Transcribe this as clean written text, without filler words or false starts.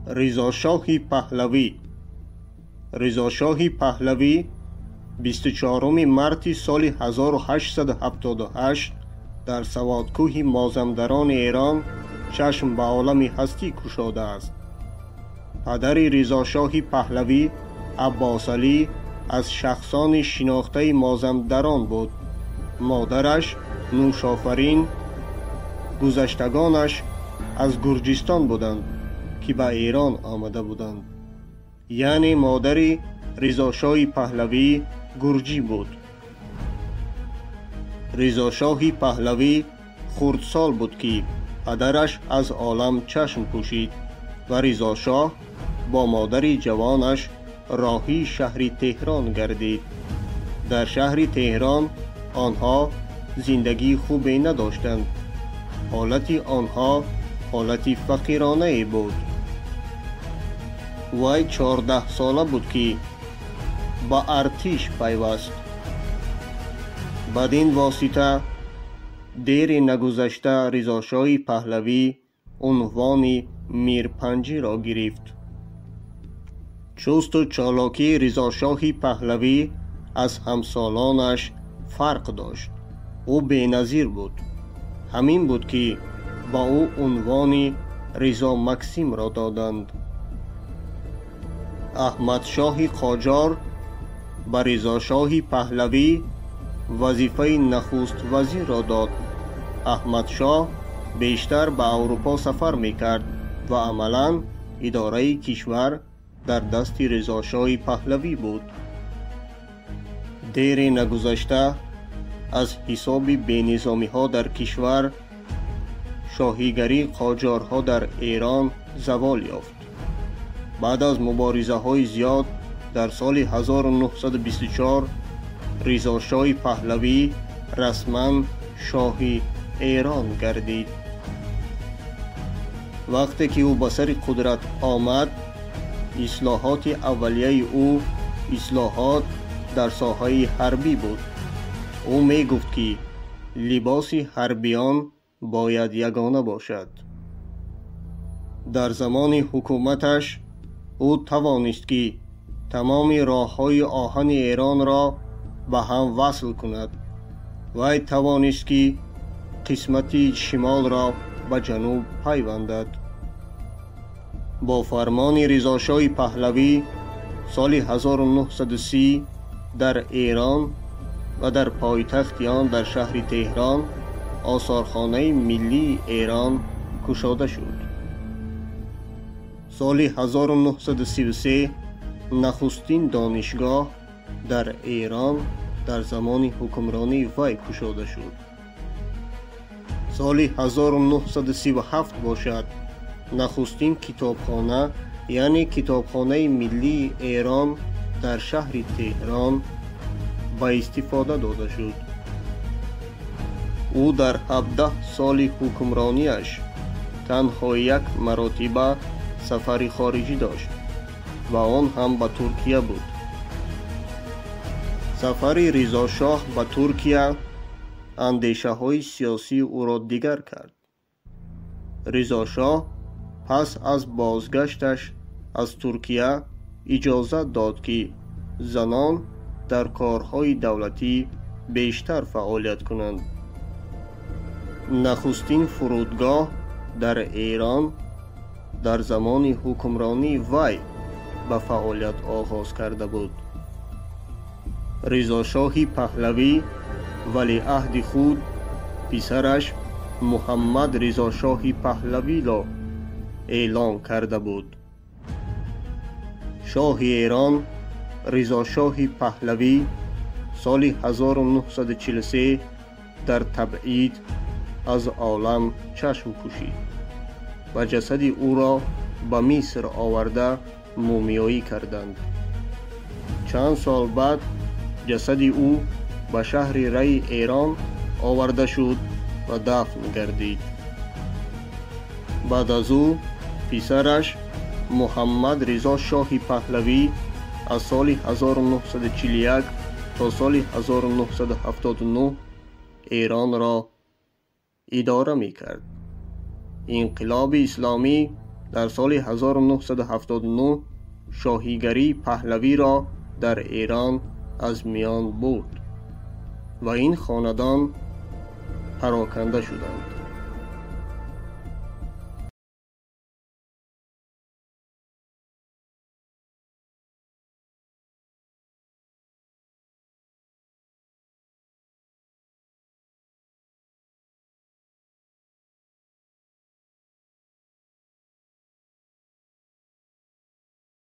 Ризошоҳи Паҳлавӣ. Ризошоҳи Паҳлавӣ 24 марти соли 1878 дар Саводкӯҳи Мозандарони Эрон чашм ба олами ҳастӣ кушодааст. Падари Ризошоҳи Паҳлавӣ Аббосалӣ аз шахсони шинохтаи Мозандарон буд. Модараш Нӯшофарин, гузаштагонаш аз Гурҷистон буданд, ки ба Эрон омада буданд. Яъне модари Ризошоҳи Паҳлавӣ гурҷӣ буд. Ризошоҳи Паҳлавӣ хурдсол буд, ки падараш аз олам чашм пӯшид ва Ризошоҳ бо модари ҷавонаш роҳии шаҳри Теҳрон гардид. Дар шаҳри Теҳрон онҳо зиндагии хубе надоштанд. Ҳолати онҳо ҳолати фақиронае буд. Вай 14сола буд, ки ба артиш пайваст. Бадин восита дери нагузашта Ризошоҳи Паҳлавӣ унвони Мирпанҷиро гирифт. Чусту чолокии Ризошоҳи Паҳлавӣ аз ҳамсолонаш фарқ дошт. Ӯ беназир буд. Ҳамин буд, ки ба ӯ унвони Ризо Максимро доданд. Аҳмадшоҳи Қоҷор ба Ризошоҳи Паҳлавӣ вазифаи нахуст вазирро дод. Аҳмадшоҳ бештар ба Аврупо сафар мекард ва амалан идораи кишвар дар дасти Ризошоҳи Паҳлавӣ буд. Дере нагузашта аз ҳисоби бенизомиҳо дар кишвар шоҳигарии қоҷорҳо дар Эрон завол ёфт. Баъд аз муборизаҳои зиёд дар соли 1924 Ризошоҳи Паҳлавӣ расман шоҳи Эрон гардид. Вақте ки ӯ ба сари қудрат омад, ислоҳоти аввалияи ӯ ислоҳот дар соҳаи ҳарбӣ буд. Ӯ мегуфт, ки либоси ҳарбиён бояд ягона бошад. Дар замони ҳукуматаш ӯ тавонист, ки тамоми роҳҳои оҳани Эронро ба ҳам васл кунад. Вай тавонист, ки қисмати шимолро ба ҷануб пайвандад. Бо фармони Ризошоҳи Паҳлавӣ соли 1930 дар Эрон ва дар пойтахти он дар шаҳри Теҳрон осорхонаи миллии Эрон кушода шуд. Соли 1933 нахустин донишгоҳ дар Эрон дар замони ҳукмронии вай кушода шуд. Соли 1937 бошад, нахустин китобхона, яъне китобхонаи миллии Эрон дар шаҳри Теҳрон ба истифода дода шуд. Ӯ дар 17 соли ҳукмронияш танҳо як маротиба сафари хориҷӣ дошт ва он ҳам ба Туркия буд. Сафари Ризошоҳ ба Туркия андешаҳои сиёсии ӯро дигар кард. Ризошоҳ пас аз бозгашташ аз Туркия иҷозат дод, ки занон дар корҳои давлатӣ бештар фаъолият кунанд. Нахустин фурудгоҳ дар Эрон дар замони ҳукмронии вай ба фаъолият оғоз карда буд. Ризошоҳи Паҳлавӣ валиаҳди худ писараш Муҳаммад Ризошоҳи Паҳлавиро эълон карда буд. Шоҳи Эрон Ризошоҳи Паҳлавӣ соли 1943 дар табъид аз олам чашм пӯшид ва ҷасади ӯро ба Миср оварда мумиёӣ карданд. Чанд сол баъд ҷасади ӯ ба шаҳри Раи Эрон оварда шуд ва дафн гардид. Баъд аз ӯ писараш Муҳаммад Ризо шоҳи Паҳлавӣ аз соли 1941 то соли 1979 Эронро идора мекард. Инқилоби исломӣ Дар соли 1979 шоҳигарии паҳлавиро дар Эрон аз миён бурд ва ин хонадон пароканда шуданд.